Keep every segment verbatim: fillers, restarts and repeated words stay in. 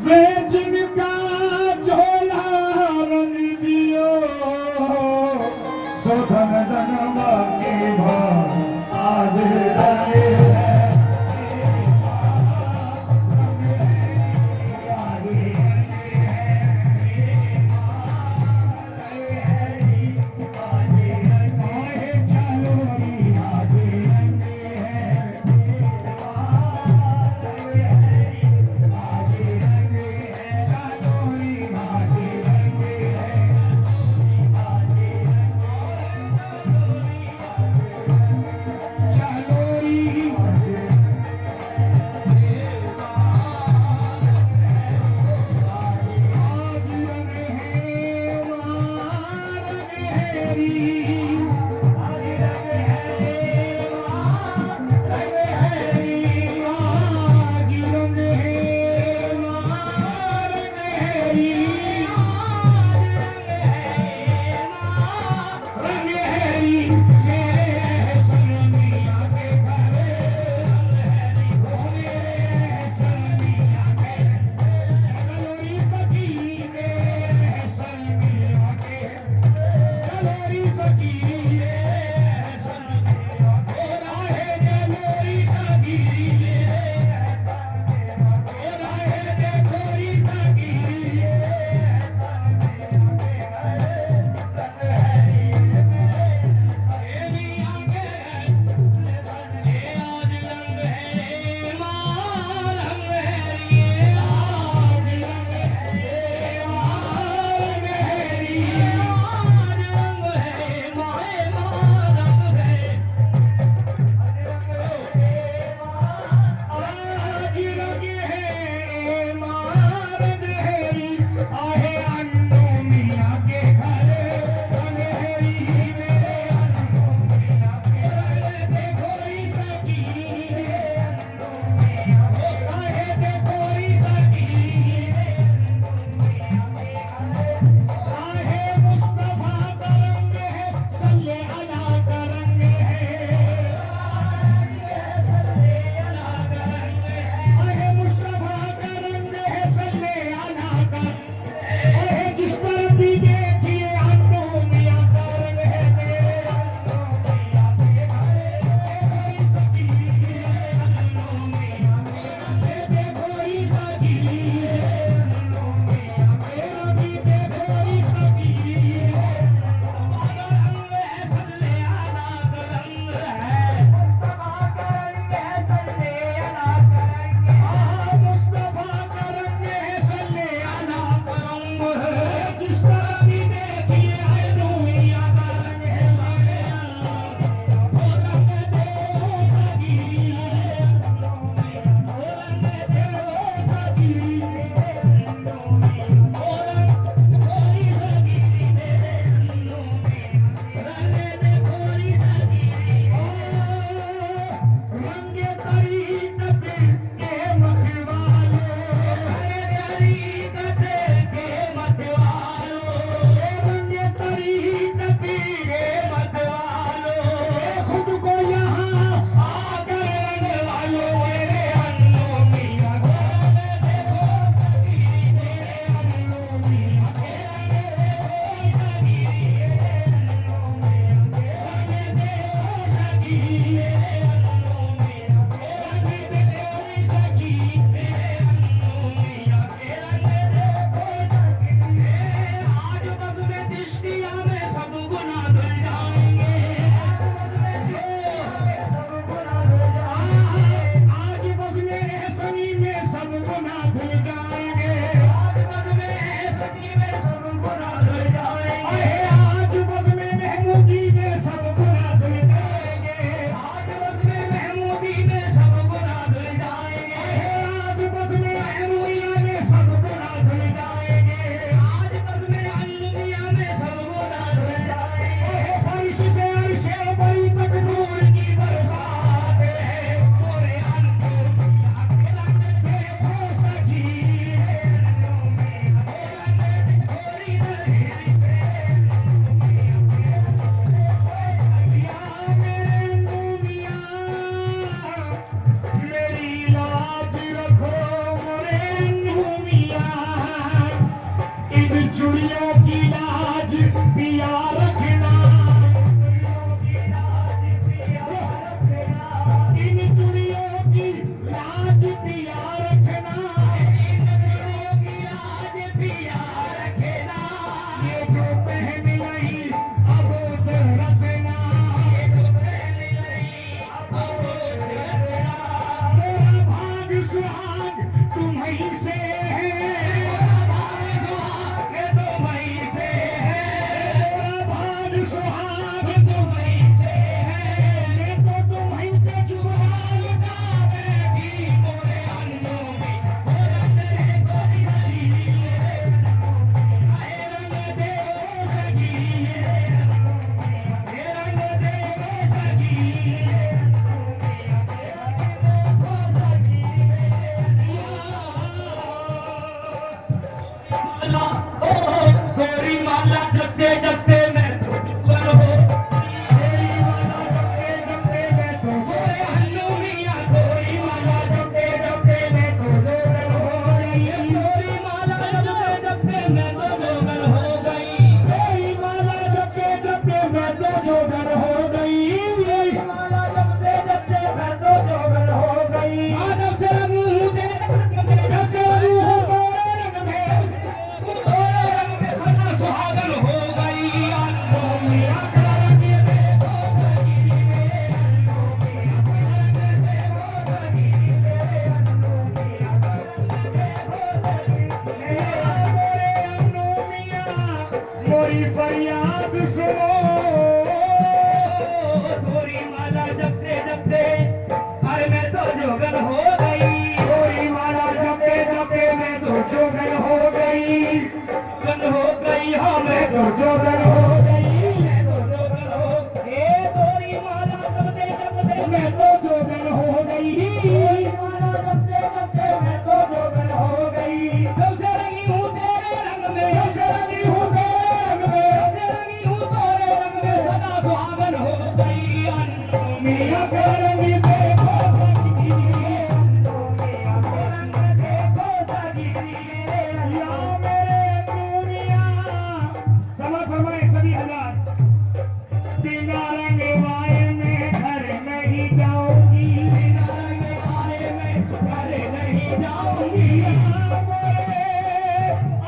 جن کا جھولا رنگ دیو، سو دھن دھن باقی بھا آج رنگ ہے۔ की लाज पिया रखना, इन चुड़ियों की लाज पिया रखना, इन चुड़ियों की लाज पिया रखना, ये जो पहन गई अब वो तो रखना, ये जो पहन गई मेरा भाग सुहाग तुम्हीं से है। मेरा भाग सुहाग तुम्हीं से है। मेरा भाग सुहाग तुम्हीं से है। मैं तो तुम्हीं पे चुरा लुटा बैठी मोरे अन्नू में। मेरा तेरे को सही है। मेरा रंग दे सही है। मेरा रंग दे सही है। गोरी माला जपते जपते मैं तो जुगल हो। गोरी माला जपते जपते मैं तो, गोरे हन्नू मियाँ। गोरी माला जपते जपते मैं तो जुगल हो गई। गोरी माला जपते जपते मैं तो जुगल हो गई। गोरी माला जपते जपते मैं तो जुगल हो गई। गोरी माला जपते जपते मैं तो जुगल हो गई। मानव चरण हूँ तेरे, जब से रूह गोरे रंग में। सुहागन हो गई। मोरी फरियाद सुनो। थोड़ी माला जपते जपते, अरे मैं तो जोगन हो गई। थोड़ी माला जपते जपते मैं तो जोगन हो गई। जोगन हो गई, हाँ, मैं तो जोगन हो गई। मैं तो जोगन हो, ए, तोरी माला जपते जपते मैं तो जोगन हो गई। तोरी माला जपते जपते मैं तो जोगन हो गई। जब से रंगी हूँ तेरे रंग में, जब से रंगी हूँ तेरे रंग में, जब से रंगी हूँ तेरे रंग में, सदा सुहागन हो गई। मियाँ के रंग देखो सजनी, मियाँ के रंग देखो सजनी। या मेरे दुनिया, समा फरमाए सभी हजरात। बिना रंग वाए मैं घर नहीं जाऊंगी, बिना रंग वाए मैं घर नहीं जाऊंगी। या मेरे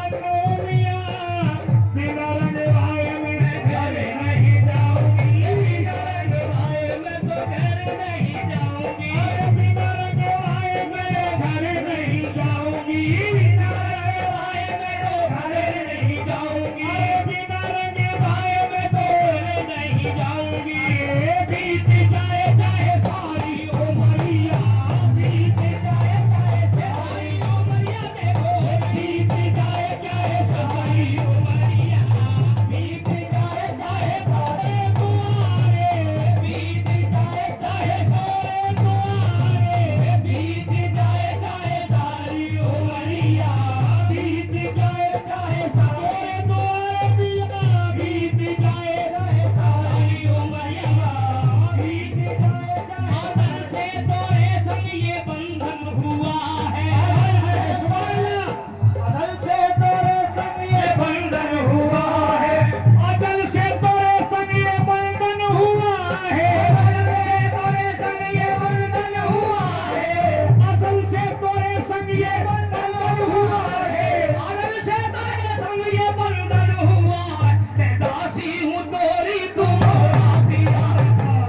अनु मियाँ, बिना रंग वाए मैं घर नहीं जाऊंगी, बिना रंग वाए मैं तो घर नहीं जाऊंगी। अरे बिना रंग वाए मैं घर नहीं जाऊंगी, बिना रंग वाए मैं तो घर नहीं जाऊंगी। अरे बिना रंग वाए मैं तो घर नहीं जाऊंगी। अरे बीत जाए चाहे सारी उमरिया, बीत जाए चाहे सारी उमरिया। अजल से तोरे संग ये बंधन हुआ है। अजल से तोरे संग ये बंधन हुआ है। अजल से तोरे संग ये बंधन हुआ है। अजल से तोरे संग ये बंधन हुआ है। अजल से तोरे संग ये बंधन हुआ है। मैं दासी हूँ तोरी, तू मोरा पिया।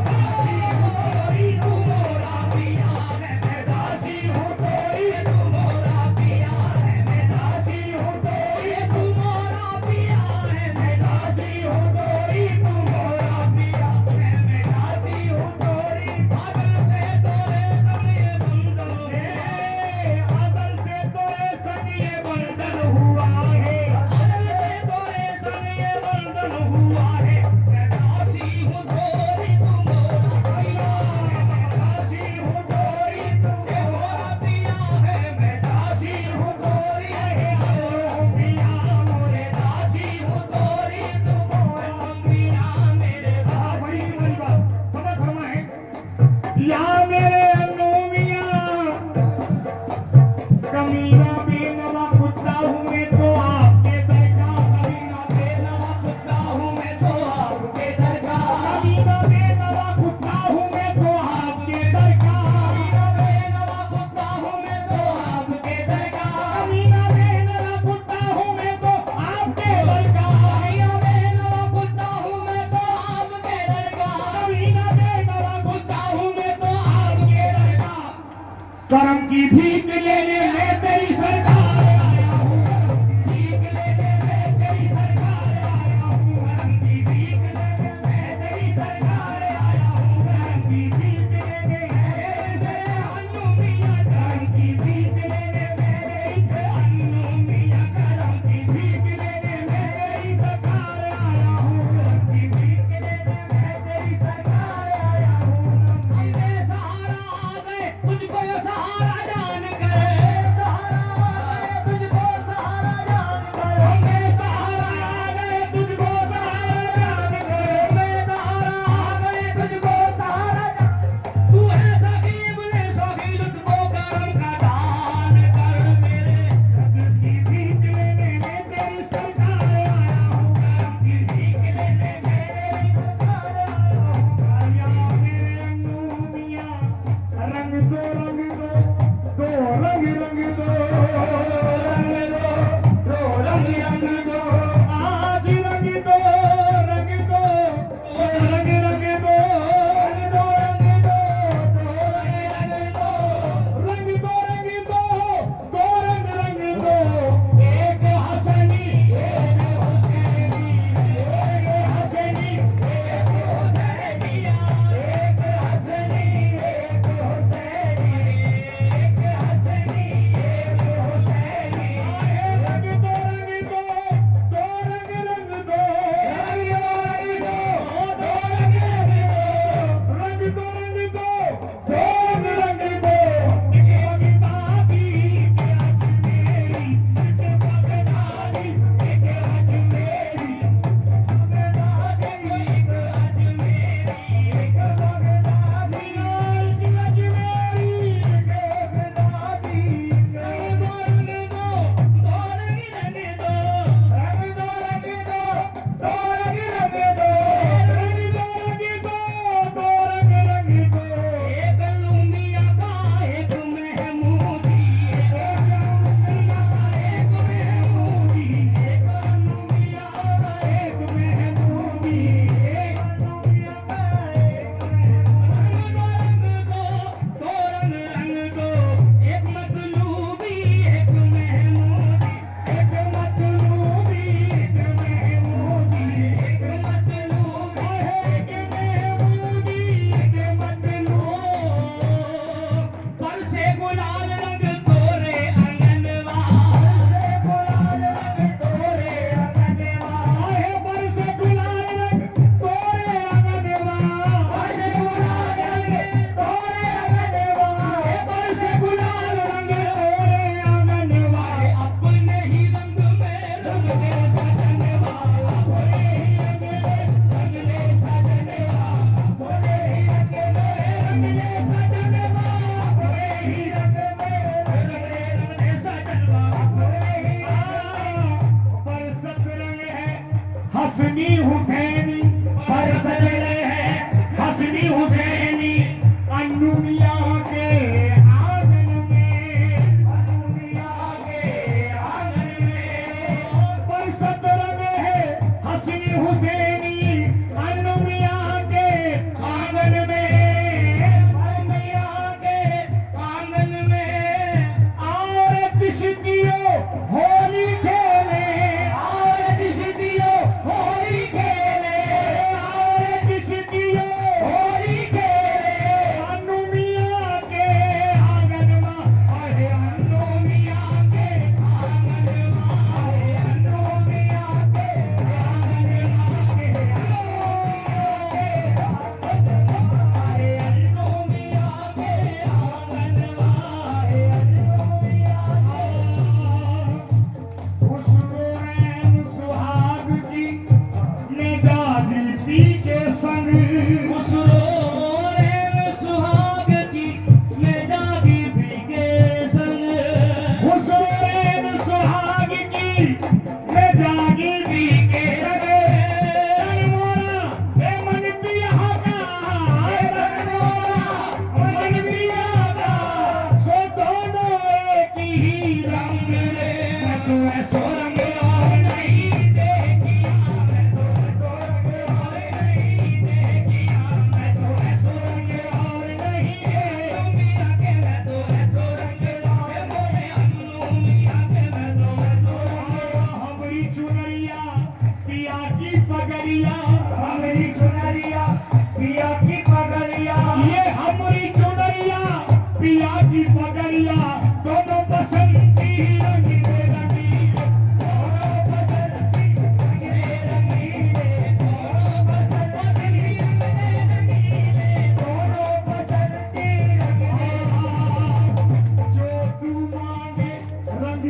दासी हूँ तोरी, तू मोरा पिया। मैं दासी हूँ तोरी, तू मोरा पिया है। मैं दासी हूँ तोरी, तू मोरा पिया है। मैं दासी हूँ तोरी, तू मोरा पिया है। मैं दासी हूँ तोरी। अजल से तोरे संग ये बंधन है। अजल से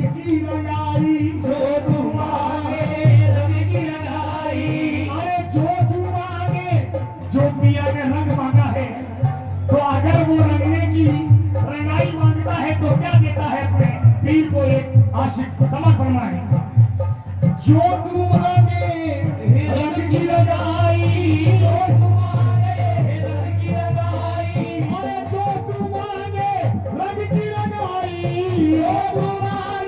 की रंगाई, जो तू मांगे रंग की रंगाई। अरे जो तू मांगे, जो पिया ने रंग मांगा है, तो अगर वो रंगने की रंगाई मांगता है तो क्या देता है अपने पीर को एक आशिक? समझ फरमाए। जो तू मांगे रंग की रंगाई, जो तू मांगे रंग की रंगाई। अरे जो तू मांगे रंग की रंगाई, जो तू मांगे